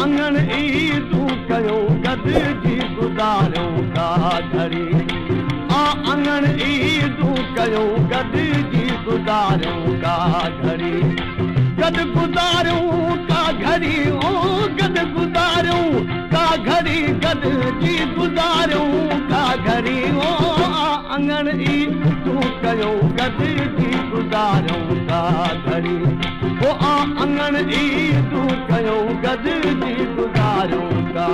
اڱڻ عيدون कयो गॾिजी गुज़ारियूं का घड़ी। आ اڱڻ عيدون कयो गॾिजी गुज़ारियूं का घड़ी। गॾु गुज़ारियूं का घड़ी ओ गॾु गुज़ारियूं का घड़ी गॾिजी गुज़ारियूं का घड़ी। ओ اڱڻ عيدون कयो गॾिजी गुज़ारियूं का घड़ी। ओ اڱڻ عيدون कयो गॾिजी गुज़ारियूं का।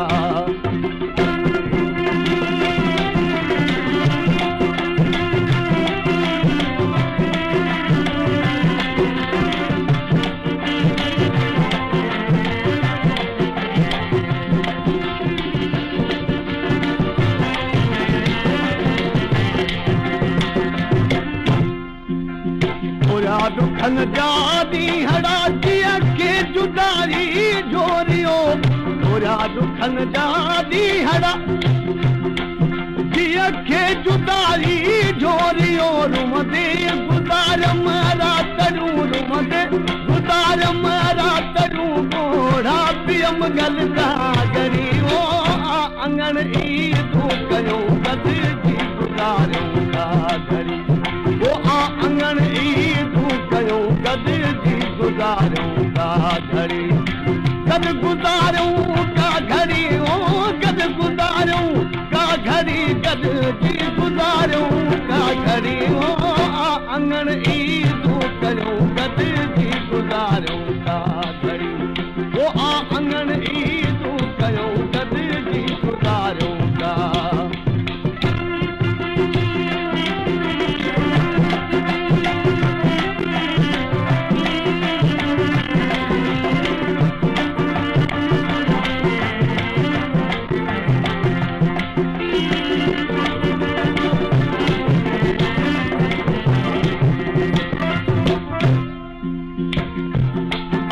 दुखन जा ॾींहड़ा जीअ खे जुदारी झोरियो। थोरा दुखन जा ॾींहड़ा जीअ खे जुदारी झोरियो। रुमंदे गुज़ारियम रातड़ूं रुमंदे गुज़ारियम रातड़ूं ॻोढ़ा पियम गल गागरी। ओ اڱڻ عيدون कयो गॾिजी गुज़ारियूं का घड़ी। ओ اڱڻ عيدون कयो गॾिजी गुज़ारियूं का घड़ी। गॾु गुज़ारियूं का घड़ी ओ गॾु गुज़ारियूं का घड़ी गॾिजी गुज़ारियूं का घड़ी। ओ اڱڻ عيدون कयो गॾिजी गुज़ारियूं का घड़ी। ओ اڱڻ عيدون कयो गॾिजी गुज़ारियूं का।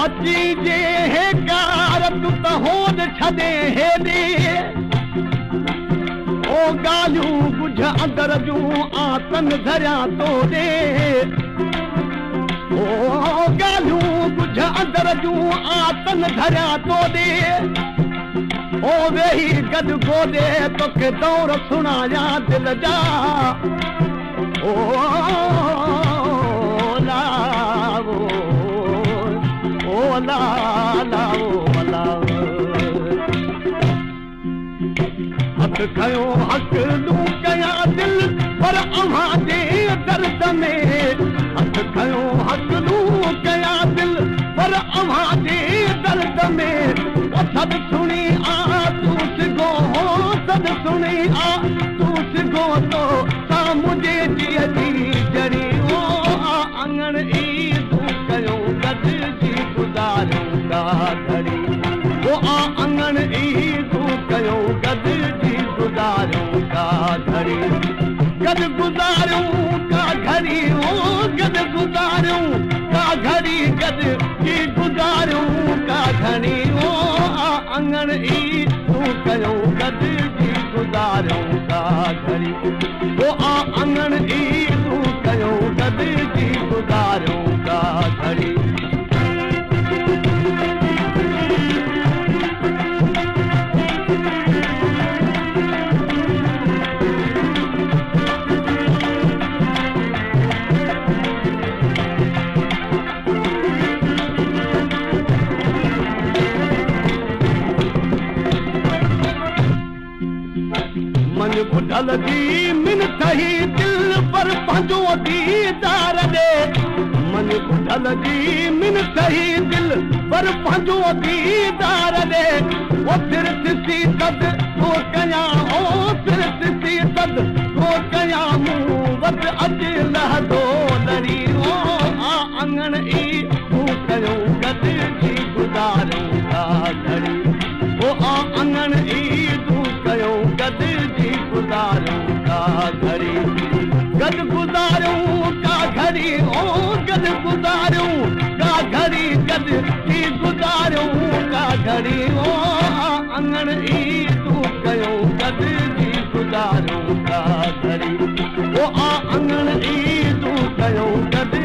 अची जे हेकार तूं त होद छॾे हेॾे। ओ ॻाल्हियूं ॻुझ अंदर जूं आतन धरियां तोॾे। ओ ॻाल्हियूं ॻुझ अंदर जूं आतन धरियां तोॾे। ओ वेही गॾु गोॾे तोखे दौर सुणायां दिल जा। ओ लावो ओ ला ला ओ ला। हथ खयो हकलूं कयां दिल पर अव्हां जे दर्द में। हथ खयो हकलूं कयां दिल पर अव्हां जे दर्द में। ओ सद सुणी आ तूं सिघो हो सद सुणी आ तूं सिघो तो सां मुंहिंजे जीअ जी जड़ी। ओ اڱڻ عيدون कयो गॾिजी गुज़ारियूं का घड़ी। ओ اڱڻ عيدون कयो गॾिजी गुज़ारियूं का घड़ी। गॾु गुज़ारियूं का घड़ी ओ गॾु गुज़ारियूं का घड़ी गॾिजी गुज़ारियूं का घड़ी। ओ اڱڻ عيدون कयो गॾिजी गुज़ारियूं का घड़ी। ओ اڱڻ عيدون कयो गॾिजी गुज़ारियूं का घड़ी। मन ॿुधल जी मिन ठही दिल पर पंहिंजो दीदार ॾे। मन ॿुधल जी मिन ठही दिल पर पंहिंजो दीदार ॾे। ओ सिर तिसी सद को कयां ओ सिर तिसी सद को कयां मूं वटि अॼु लहंदो लड़ी। ओ اڱڻ عيدون कयो गॾिजी गुज़ारियूं का घड़ी। ओ اڱڻ عيدون कयो गॾिजी गुज़ारियूं का घड़ी। गॾु गुज़ारियूं का घड़ी ओ गॾु गुज़ारियूं का घड़ी गॾिजी गुज़ारियूं का घड़ी। ओ اڱڻ عيدون कयो गॾिजी गुज़ारियूं का घड़ी। ओ اڱڻ عيدون कयो गॾिजी